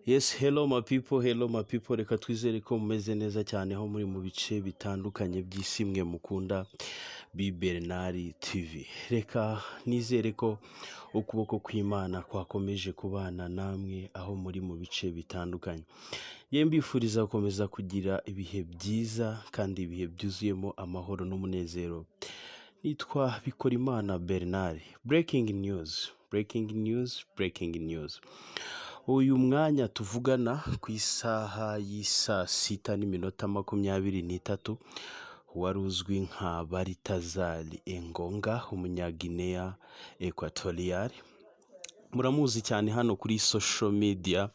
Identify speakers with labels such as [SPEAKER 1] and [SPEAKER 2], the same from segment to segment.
[SPEAKER 1] Yes, hello my people, hello my people. Reka twizere ko mumeze neza cyane aho muri mu bice bitandukanye by'isi mwe mukunda Bi Bernard TV. Reka nizere ko ukuboko kw'Imana kwakomeje kubana namwe aho muri mu bice bitandukanye. Ye mbifuriza gukomeza kugira ibihe byiza kandi ibihe byuzuyemo amahoro n'umunezero. Nitwa Bikorimana Bernard. Breaking news, breaking news, breaking news. Uyu mwanya tuvugana ku isaha y'isaa 6:23, wari uzwi nka Baltasar Engonga, umunyagineya Equatorial, muramuzi cyane hano kuri social media,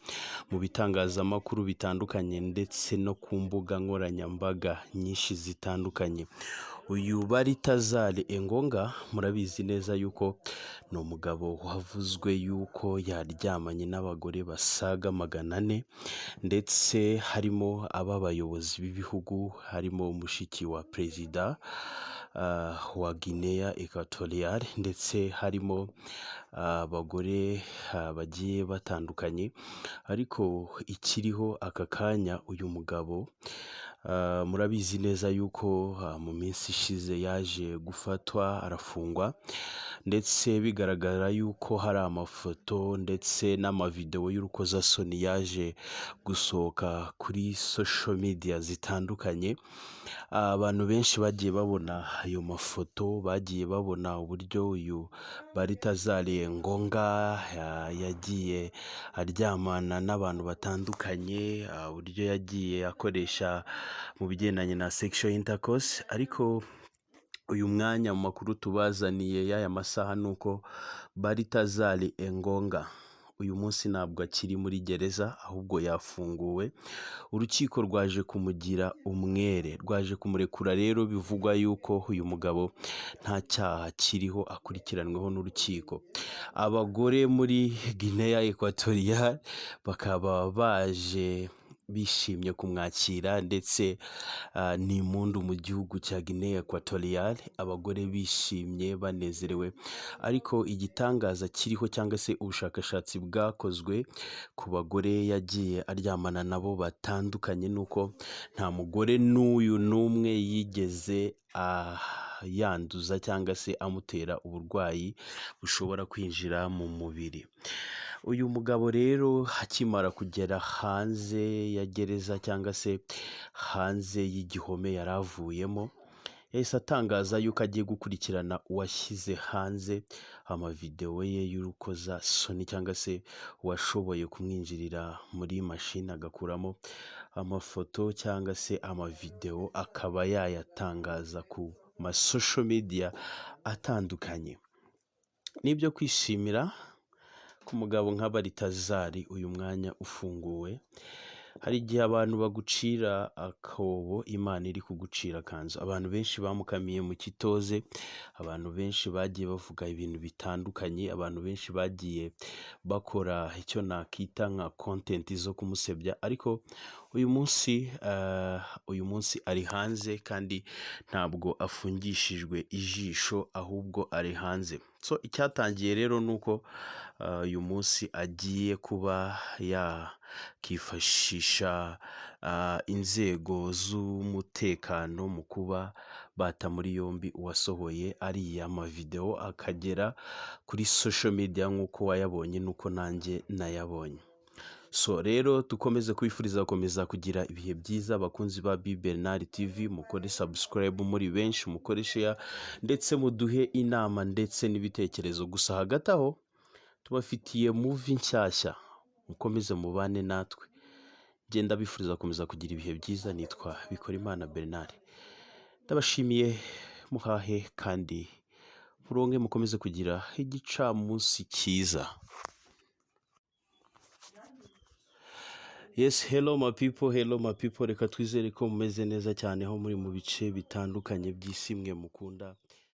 [SPEAKER 1] mu bitangazamakuru bitandukanye ndetse no ku mbuga nkoranyambaga nyinshi zitandukanye. Uyu Baltasar Engonga murabizi neza yuko ni umugabo wavuzwe yuko yaryamanye n'abagore basaga 400, ndetse harimo ab'abayobozi b'ibihugu, harimo mushiki wa perezida wa Guinea Equatorial, ndetse harimo abagore bagiye batandukanye. Ariko ikiriho aka kanya, uyu mugabo murabizi neza yuko mu minsi ishize yaje gufatwa arafungwa, ndetse bigaragara yuko hari amafoto ndetse n'amavidewo y'urukozasoni yaje gusohoka kuri social media zitandukanye. Abantu benshi bagiye babona ayo mafoto, bagiye babona uburyo uyu Baltasar Engonga yagiye aryamana n'abantu batandukanye, uburyo yagiye akoresha mu bigendanye na sexual intercourse. Ariko uyu mwanya mu makuru tubazaniye y'aya masaha ni uko Baltasar Engonga uyu munsi ntabwo akiri muri gereza, ahubwo yafunguwe. Urukiko rwaje kumugira umwere, rwaje kumurekura. Rero bivugwa yuko uyu mugabo nta cyaha kiriho akurikiranweho n'urukiko. Abagore muri Guinea Equatorial bakaba baje bishimye kumwakira, ndetse n'impundu mu gihugu cya Guinea Equatorial, abagore bishimye banezerewe. Ariko igitangaza kiriho cyangwa se ubushakashatsi bwakozwe ku bagore yagiye aryamana nabo batandukanye, nuko nta mugore n'uyu n'umwe yigeze yanduza cyangwa se amutera uburwayi bushobora kwinjira mu mubiri. Uyu mugabo rero akimara kugera hanze ya gereza cyangwa se hanze y'igihome yari avuyemo, yahise atangaza yuko agiye gukurikirana uwashyize hanze amavidewo ye y'urukozasoni, cyangwa se uwashoboye kumwinjirira muri mashini agakuramo amafoto cyangwa se amavidewo akaba yayatangaza ku ma social media atandukanye. Nibyo kwishimira ku mugabo nka Baltasar uyu mwanya ufunguwe. Hari igihe abantu bagucira akobo Imana iri kugucira akanzu. Abantu benshi bamukamiye mu kitoze, abantu benshi bagiye bavuga ibintu bitandukanye, abantu benshi bagiye bakora icyo nakita nka content zo kumusebya, ariko uyu munsi ari hanze kandi ntabwo afungishijwe ijisho, ahubwo ari hanze. So icyatangiye rero ni uko uyu munsi agiye kuba yakifashisha inzego z'umutekano mu kuba bata muri yombi uwasohoye ariya mavidewo akagera kuri social media nk'uko wayabonye n'uko nanjye nayabonye. So rero dukomeze kwifuriza gukomeza kugira ibihe byiza, abakunzi ba B Bernard TV. Mukore subscribe muri benshi, mukore share, ndetse muduhe inama ndetse n'ibitekerezo. Gusa hagati aho tubafitiye movie nshyashya, mukomeze mubane natwe. Genda bifuriza gukomeza kugira ibihe byiza. Nitwa Bikorimana Bernard, ndabashimiye. Muhahe kandi muronke, mukomeze kugira igicamunsi cyiza. Yes, hello my people, hello my people. Reka twizere ko mumeze neza cyane aho muri mu bice bitandukanye by'isi mwe mukunda.